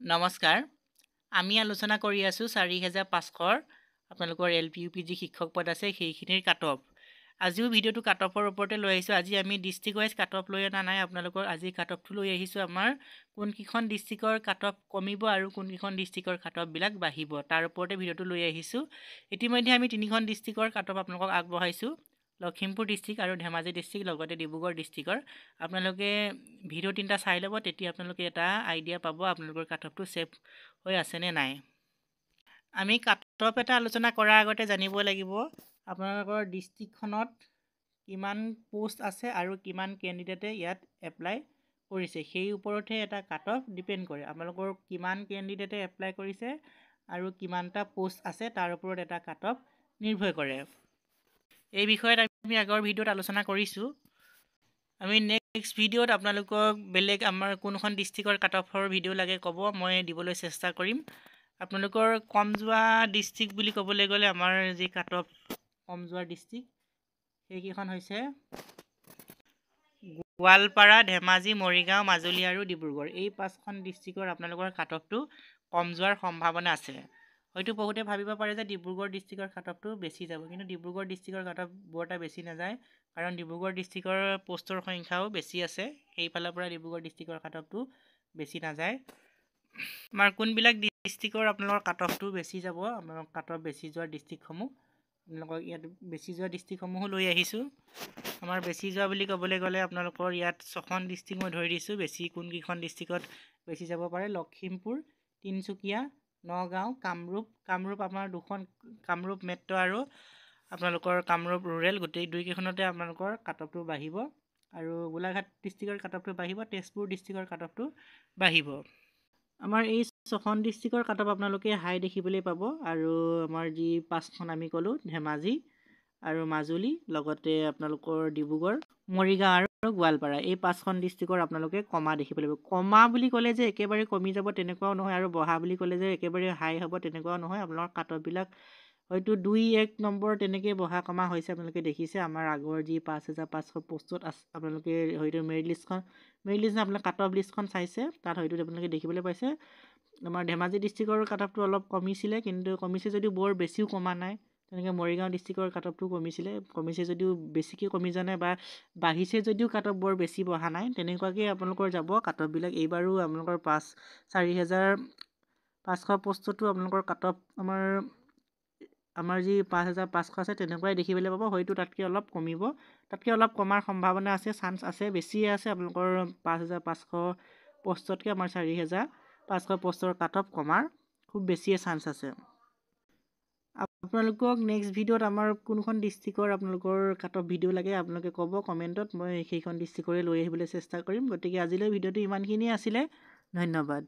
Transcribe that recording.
নমস্কাৰ। আমি আলোচনা কৰি আছোঁ 4500ৰ আপোনালোকৰ এল পি, ইউ পি যি শিক্ষক পদ আছে, সেইখিনিৰ কাট অফ। আজিও ভিডিঅ'টো কাট অফৰ ওপৰতে লৈ আহিছোঁ। আজি আমি ডিষ্ট্ৰিক্ট ৱাইজ কাট অফ লৈ অনা নাই আপোনালোকৰ। আজি কাট অফটো লৈ আহিছোঁ আমাৰ কোনকেইখন ডিষ্ট্ৰিক্টৰ কাট অফ কমিব আৰু কোনকেইখন ডিষ্ট্ৰিক্টৰ কাট অফবিলাক বাঢ়িব, তাৰ ওপৰতে ভিডিঅ'টো লৈ আহিছোঁ। ইতিমধ্যে আমি তিনিখন ডিষ্ট্ৰিক্টৰ কাট অফ আপোনালোকক আগবঢ়াইছোঁ, লখিমপুৰ ডিষ্ট্ৰিক্ট আৰু ধেমাজি ডিষ্ট্ৰিক্ট, লগতে ডিব্ৰুগড় ডিষ্ট্ৰিক্টৰ। আপোনালোকে ভিডিঅ' তিনিটা চাই ল'ব, তেতিয়া আপোনালোকে এটা আইডিয়া পাব আপোনালোকৰ কাট অফটো ছেফ হৈ আছেনে নাই। আমি কাট অফ এটা আলোচনা কৰাৰ আগতে জানিব লাগিব আপোনালোকৰ ডিষ্ট্ৰিক্টখনত কিমান প'ষ্ট আছে আৰু কিমান কেণ্ডিডেটে ইয়াত এপ্লাই কৰিছে। সেই ওপৰতহে এটা কাট অফ ডিপেণ্ড কৰে। আপোনালোকৰ কিমান কেণ্ডিডেটে এপ্লাই কৰিছে আৰু কিমানটা প'ষ্ট আছে, তাৰ ওপৰত এটা কাট অফ নিৰ্ভৰ কৰে। এই বিষয়ত আমি আগৰ ভিডিঅ'ত আলোচনা কৰিছোঁ। আমি নেক্সট ভিডিঅ'ত আপোনালোকক বেলেগ আমাৰ কোনখন ডিষ্ট্ৰিক্টৰ কাট অফৰ ভিডিঅ' লাগে ক'ব, মই দিবলৈ চেষ্টা কৰিম। আপোনালোকৰ কম যোৱা ডিষ্ট্ৰিক্ট বুলি ক'বলৈ গ'লে আমাৰ যি কাট অফ কম যোৱা ডিষ্ট্ৰিক্ট, সেইকেইখন হৈছে গোৱালপাৰা, ধেমাজি, মৰিগাঁও, মাজুলী আৰু ডিব্ৰুগড়। এই পাঁচখন ডিষ্ট্ৰিক্টৰ আপোনালোকৰ কাট অফটো কম যোৱাৰ সম্ভাৱনা আছে। হয়তো বহুতে ভাবিব পাৰে যে ডিব্ৰুগড় ডিষ্ট্ৰিক্টৰ কাট অফটো বেছি যাব, কিন্তু ডিব্ৰুগড় ডিষ্ট্ৰিক্টৰ কাট অফ বৰ এটা বেছি নাযায়, কাৰণ ডিব্ৰুগড় ডিষ্ট্ৰিক্টৰ প'ষ্টৰ সংখ্যাও বেছি আছে। সেইফালৰ পৰা ডিব্ৰুগড় ডিষ্ট্ৰিক্টৰ কাট অফটো বেছি নাযায়। আমাৰ কোনবিলাক ডিষ্ট্ৰিক্টৰ আপোনালোকৰ কাট অফটো বেছি যাব, আপোনালোকৰ কাট অফ বেছি যোৱা ডিষ্ট্ৰিক্টসমূহ, আপোনালোকক ইয়াত বেছি যোৱা ডিষ্ট্ৰিক্টসমূহো লৈ আহিছোঁ। আমাৰ বেছি যোৱা বুলি ক'বলৈ গ'লে আপোনালোকৰ ইয়াত ছখন ডিষ্ট্ৰিক্ট মই ধৰি দিছোঁ, বেছি কোনকেইখন ডিষ্ট্ৰিক্টত বেছি যাব পাৰে। লখিমপুৰ, তিনিচুকীয়া, নগাঁও, কামৰূপ। কামৰূপ আমাৰ দুখন, কামৰূপ মেট্ৰ' আৰু আপোনালোকৰ কামৰূপ ৰুৰেল, গোটেই দুইকেইখনতে আপোনালোকৰ কাট অফটো বাঢ়িব। আৰু গোলাঘাট ডিষ্ট্ৰিক্টৰ কাট অফটো বাঢ়িব, তেজপুৰ ডিষ্ট্ৰিক্টৰ কাট অফটো বাঢ়িব। আমাৰ এই ছখন ডিষ্ট্ৰিক্টৰ কাট অফ আপোনালোকে হাই দেখিবলৈ পাব। আৰু আমাৰ যি পাঁচখন আমি ক'লোঁ, ধেমাজি আৰু মাজুলী, লগতে আপোনালোকৰ ডিব্ৰুগড়, মৰিগাঁও আৰু গোৱালপাৰা, এই পাঁচখন ডিষ্ট্ৰিক্টৰ আপোনালোকে কমা দেখিবলৈ পাব। কমা বুলি ক'লে যে একেবাৰে কমি যাব তেনেকুৱাও নহয়, আৰু বঢ়া বুলি ক'লে যে একেবাৰে হাই হ'ব তেনেকুৱাও নহয়। আপোনালোকৰ কাট অফবিলাক হয়তো 2-1 নম্বৰ তেনেকৈ বঢ়া কমা হৈছে, আপোনালোকে দেখিছে। আমাৰ আগৰ যি 5500 পষ্টত আছে, আপোনালোকে হয়তো মেৰিট লিষ্টখন, মেৰিট লিষ্ট নহয়, আপোনালোকে কাট অফ লিষ্টখন চাইছে, তাত হয়তো আপোনালোকে দেখিবলৈ পাইছে আমাৰ ধেমাজি ডিষ্ট্ৰিক্টৰ কাট অফটো অলপ কমিছিলে, কিন্তু কমিছে যদিও বৰ বেছিও কমা নাই। তেনেকৈ মৰিগাঁও ডিষ্ট্ৰিক্টৰ কাট অফটো কমিছিলে, কমিছে যদিও বেছিকৈ কমি যোৱা নাই, বা বাঢ়িছে যদিও কাট অফ বৰ বেছি বঢ়া নাই। তেনেকুৱাকৈ আপোনালোকৰ যাব কাট অফবিলাক। এইবাৰো আপোনালোকৰ 4500 পষ্টতো আপোনালোকৰ কাট অফ আমাৰ যি 5500 আছে তেনেকুৱাই দেখিবলৈ পাব। হয়তো তাতকৈ অলপ কমিব, তাতকৈ অলপ কমাৰ সম্ভাৱনা আছে, চান্স আছে, বেছিয়ে আছে। আপোনালোকৰ 5500 পষ্টতকৈ আমাৰ 4500 পষ্টৰ কাট অফ কমাৰ খুব বেছিয়ে চান্স আছে। আপোনালোকক নেক্সট ভিডিঅ'ত আমাৰ কোনখন ডিষ্ট্ৰিক্টৰ আপোনালোকৰ কাট অফ ভিডিঅ' লাগে আপোনালোকে ক'ব কমেণ্টত, মই সেইখন ডিষ্ট্ৰিক্টৰে লৈ আহিবলৈ চেষ্টা কৰিম। গতিকে আজিলৈ ভিডিঅ'টো ইমানখিনিয়ে আছিলে। ধন্যবাদ।